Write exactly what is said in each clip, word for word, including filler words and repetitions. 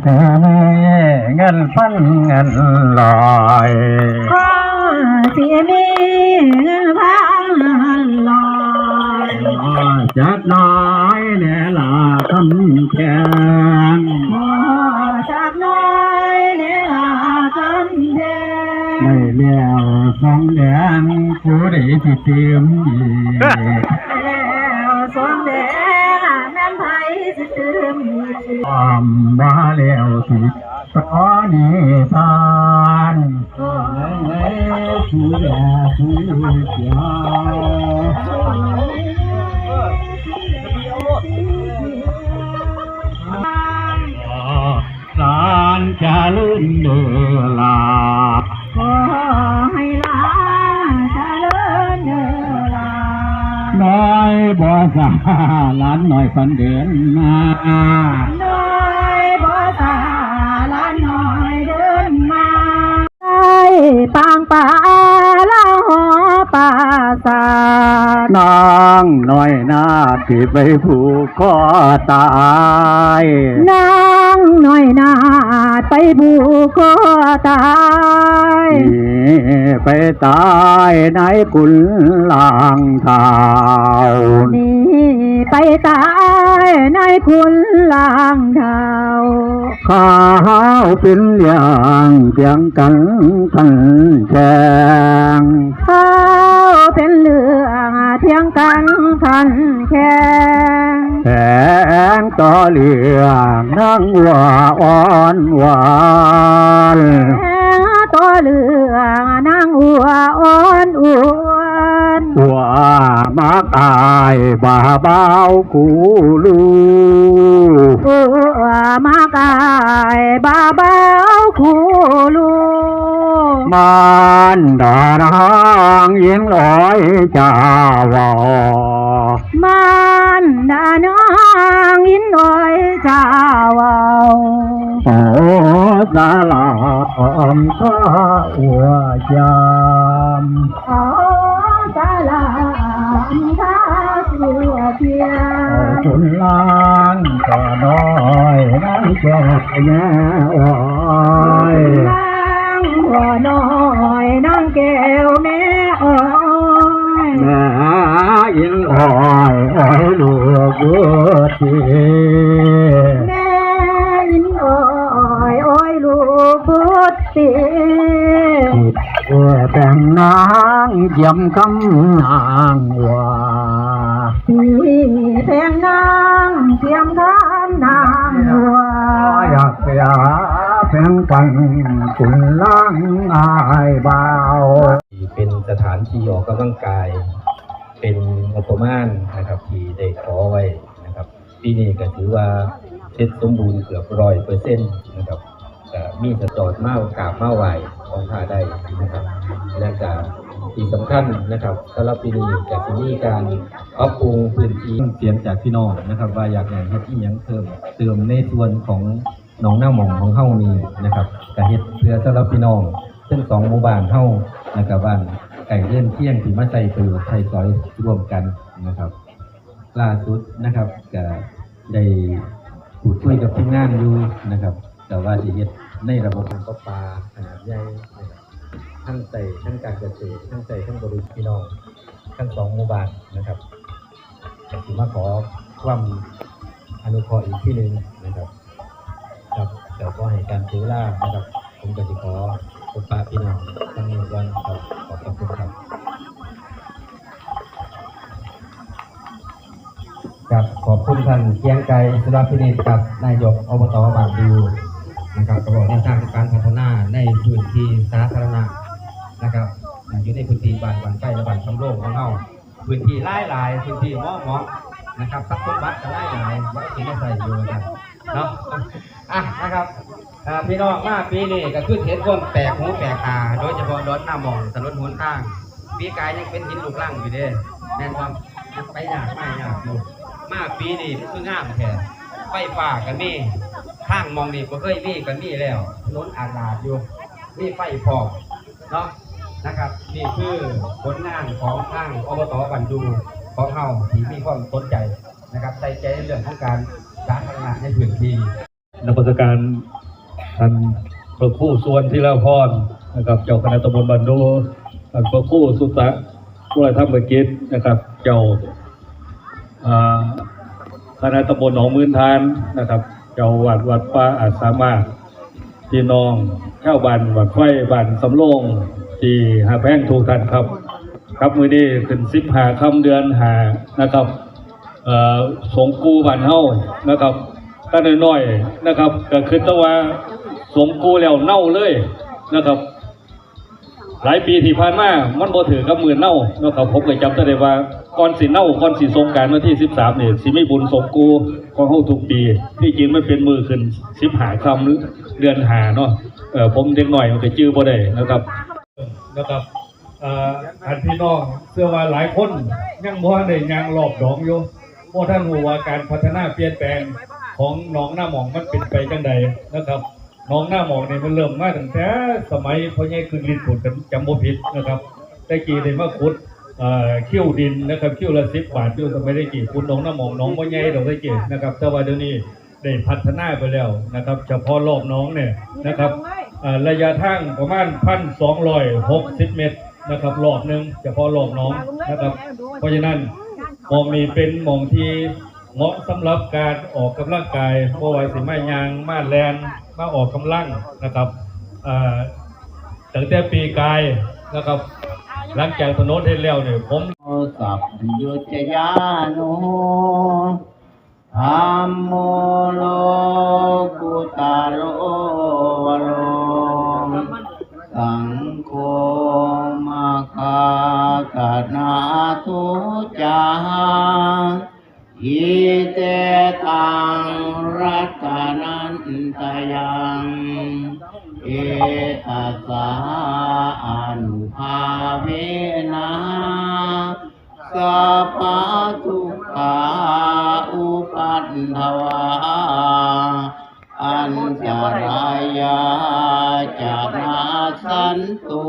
เงินพันเงินร้อย ขอสิมีเงินพันเงินร้อย จักหน่อยแน่ล่ะคำแพง ขอจักหน่อยแน่ล่ะคำแพง ได้แล้วสองแดง ผู้ใดสิเติมอีก ได้แล้วสองแดง แม่นไผสิเติมอีก อ้อมว่าแล้วสิตอนนี้ทาน ผู้แดงผู้เขียว หลานเจริญเด้อล่ะ ขอให้หลานเจริญเด้อล่ะ น้อยบ่สา หลานน้อยปันเดินมา น้อยบ่สา หลานน้อยเดินมา ได้ปางป่าละหอปราสาท นางน้อยนาฏที่ไปผูกคอตาย นางน้อยนาฏไปผูกคอตาย หนีไปตายในกุนลางเท้า หนีไปตายในกุนลางเท้า ข้าวเป็นเรื่องเถียงกันขันแข่ง ข้าวเป็นเรื่องเถียงกันขันแข่ง แข่งต่อเรื่องนางวัวอ่อนหวาน แข่งต่อเรื่องนางวัวอ่อนหวาน วัวมักอายบ่าเบาคูลู วัวมักอายบ่าเบาคูลู มารดานางอินอ้อยเจ้าเว้า มารดานางอินอ้อยเจ้าเว้า โอ้สาลาออมข้าอัวจาม ขอสลามพระสุเทียน คุณล้างก็น้อยนั่งแก่แม่อ้อย ล้างก็น้อยนั่งแก้วแม่อ้อย แม่อินอ้อยอ้อยลูกบุตรี แม่อินอ้อยอ้อยลูกบุตรี เออแบ่งนางเยี่ยมคำนางว่า ที่แพงนางเตรียมทานนางหัว อยากเสียแพงกันคุณล้างอายบ่าว เป็นสถานที่ออกกำลังกาย เป็นงบประมาณนะครับที่ได้ขอไว้นะครับ ปีนี้ก็ถือว่าเสร็จสมบูรณ์เกือบร้อยเปอร์เซ็นต์นะครับ ก็มีสะจอดมากราบมาไหว้ของพระได้นะครับ และก็ที่สำคัญนะครับ สำหรับปีนี้ก็จะมีการปรับปรุงพื้นที่ เสียงจากพี่น้องนะครับ ว่าอยากให้เฮ็ดอีหยังเพิ่มเติมในส่วนของหนองนาหม่องของเฮานี่นะครับ ก็เฮ็ดเพื่อสำหรับพี่น้องทั้งสองหมู่บ้านเฮา แล้วก็บ้านใกล้เรือนเคียงที่มาใช้ประโยชน์ใช้สอยร่วมกันนะครับ ล่าสุดนะครับ ก็ได้พูดคุยกับทีมงานอยู่นะครับ แต่ว่าสิเฮ็ดในระบบน้ำประปาขนาดใหญ่นะครับ ทั้งใช้ทั้งการเกษตร ทั้งใช้ทั้งบริการพี่น้องทั้งสองหมู่บ้านนะครับ ก็สิมาขอความอนุเคราะห์อีกทีหนึ่งนะครับ ครับ แต่ก็ให้การเสียเวลานะครับ ผมก็สิขอพบปะพี่น้องทั้งนี้ก่อนครับ ขอบพระคุณครับ ครับ ขอบคุณท่านเกรียงไกร สุรพินิจครับ นายกอบตบ้านดูนะครับ ก็บอกแนวทางการพัฒนาในพื้นที่สาธารณะนะครับ อยู่ในพื้นที่บ้านบ้านไฟและบ้านสำโรงของเรา พื้นที่หลายหลายๆ พื้นที่เหมาะเหมาะนะครับ ทรัพย์สมบัติก็หลายหลายๆ ว่าสิมาใส่อยู่นะครับ เนาะ อ่ะนะครับ อ่า พี่น้องมาปีนี้ก็คือเห็นความแปลกหูแปลกตา โดยเฉพาะดอนหน้าหม่องถนนหนทาง ปีกายยังเป็นหินลูกรังอยู่เด้ แม่นบ่ ยังไปยากมายากอยู่ มาปีนี้มันคืองามแท้ ไฟฟ้าก็มี ทางหม่องนี้บ่เคยมีก็มีแล้ว ถนนอาดลาดอยู่ มีไฟพร้อมเนาะ นะครับ นี่คือผลงานของทางอบตบ้านดูของเฮาที่มีความสนใจนะครับ ใส่ใจในเรื่องของการสาธารณะในพื้นที่ นมัสการท่านพระครูสุวรรณธีรพรนะครับ เจ้าคณะตำบลบ้านโด ท่านพระครูสุตะวรธรรมกิจนะครับ เจ้า อ่า คณะตำบลหนองหมื่นทานนะครับ เจ้าวัดวัดป่าอาจสามารถ พี่น้องชาวบ้านวัดไฟบ้านสำโรงที่ฮักแพงทุกท่านครับ ครับ มื้อนี้ขึ้นสิบห้าค่ำเดือนห้านะครับ เอ่อ สงกูบ้านเฮานะครับ ตั้งน้อยๆนะครับ ก็คือแต่ว่าสงกูแล้วเน่าเลยนะครับ หลายปีที่ผ่านมามันบ่ถือกับมื้อเน่าเนาะครับ ผมก็จำได้ว่าก่อนสิเน่า ก่อนสิสงกรานต์วันที่สิบสามนี่สิมีบุญสงกูของเฮาทุกปี ที่จริงมันเป็นมื้อขึ้นสิบห้าค่ำเดือนห้าเนาะ เอ่อ ผมเด็กน้อยมันก็จื่อบ่ได้นะครับ นะครับ เอ่อ ท่านพี่น้องเชื่อว่าหลายคนยังบ่ทันได้ย่างรอบหนองอยู่ บ่ทันรู้ว่าการพัฒนาเปลี่ยนแปลงของหนองนาหม่องมันเป็นไปจังใดนะครับ หนองนาหม่องนี่มันเริ่มมาตั้งแต่สมัยพ่อใหญ่คึกฤทธิ์พู้น จำบ่ผิดนะครับ แต่กี้ได้มาขุด เอ่อ คิวดินนะครับ คิวละสิบบาท อยู่สมัยแต่กี้ ขุดหนองนาหม่อง หนองบ่ใหญ่ดอกแต่กี้นะครับ แต่ว่าเดี๋ยวนี้ได้พัฒนาไปแล้วนะครับ เฉพาะรอบหนองเนี่ยนะครับ เอ่อ ระยะทางประมาณ หนึ่งพันสองร้อยหกสิบเมตรนะครับ รอบหนึ่ง เฉพาะรอบหนองนะครับ เพราะฉะนั้นหม่องนี้เป็นหม่องที่เหมาะสำหรับการออกกำลังกาย บ่ว่าสิมาย่าง มาแล่น มาออกกำลังนะครับ เอ่อ ตั้งแต่ปีกายนะครับ หลังจากถนนเฮ็ดแล้วเนี่ย ผม สัพพัญญุตญาโณ ธัมโม โลกุตโต วโร สังโฆ มัคคาตนาตุจา อิเตตัง รัตนันตยัง เอตัสสา อนุภาเวนะ สัพพะทุกขา อุปัฏฐวา อันตรายา จะนาสสันตุ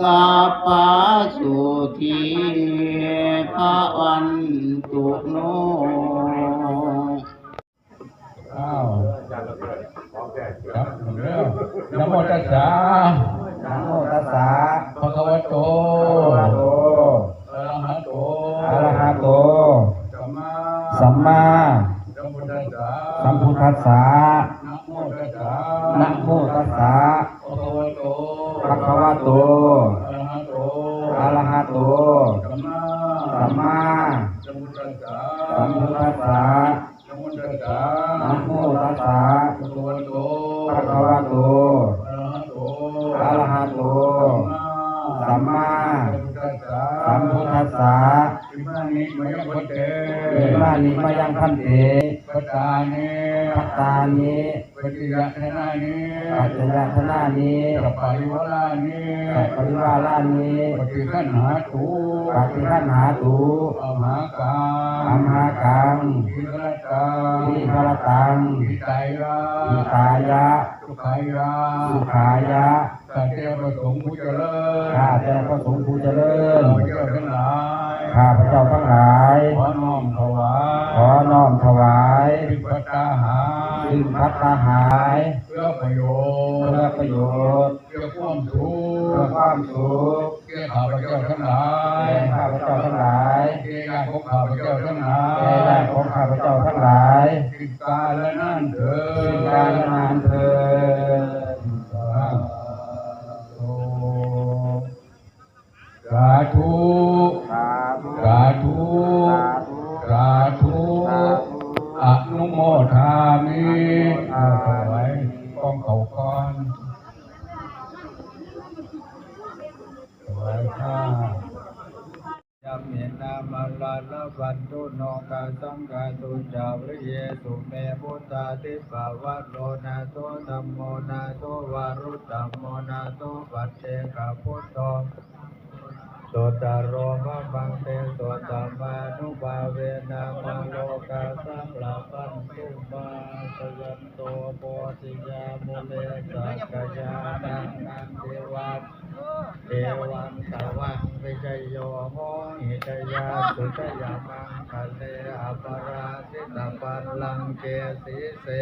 สัพพะสุขี ภะวันตุโน อ้าว ครับ เริ่ม นะโมตัสสะ นะโมตัสสะ ภะคะวะโต ภะคะวะโต อะระหะโต อะระหะโต สัมมา สัมมา สัมพุทธัสสะ สัมพุทธัสสะ นะโมตัสสะ นะโมตัสสะ ภะคะวะโต ภะคะวะโต อะระหะโต อะระหะโต สัมมา สัมมา สัมพุทธัสสะ สัมพุทธัสสะ นะโมตัสสะ ภะคะวะโต ภะคะวะโต อะระหะโต อะระหะโต สัมมา สัมมา สัมพุทธัสสะ สัมพุทธัสสะ อิมานิมะยังพันเต อิมานิมะยังพันเต ภัตตานิ ภัตตานิ ปัจจยทันนานิ ปัจจยทันนานิ สัปปะริวารานิ สัปปะริวารานิ ปะฏิคันหาตุ ปะฏิคันหาตุ อัมหากัง อัมหากัง วิครตัง วิครตัง หิตายะ หิตายะ สุขายะ สุขายะ ข้าแต่พระสงฆ์ผู้เจริญ ข้าแต่พระสงฆ์ผู้เจริญ ข้าพเจ้าทั้งหลาย ข้าพเจ้าทั้งหลาย ขอน้อมถวาย ขอน้อมถวาย ซึ่งภัตตาหาร ซึ่งภัตตาหาร เพื่อประโยชน์ เพื่อประโยชน์ เพื่อความสุข เพื่อความสุข แก่ข้าพเจ้าทั้งหลาย แก่ข้าพเจ้าทั้งหลาย แก่ญาติของข้าพเจ้าทั้งหลาย แก่ญาติของข้าพเจ้าทั้งหลาย ติกาลนานเทอญ ติกาลนานเทอญ สาธุ สาธุ สาธุ สาธุ สาธุ สาธุ อนุโมทามิ อนุโมทามิ ถวายกองเขาก่อน ถวายผ้า ยะเมนะมาลาลพันตุโนกาสังกาตุจาวิริเยสุเมพุทธาทิปะวะโรนาโตธัมโมนาโตวารุตตโมนาโตปัจเจกพุทโธ Sotaro mamaṃ tejo samānubhāvena mārokāsaṃ labhantu mā. Jayanto bodhiyā mūle sakyānaṃ nandivaḍḍhano, evaṃ tvaṃ vijayo hohi jayassu jayamaṅgale aparājitapallaṅke sīse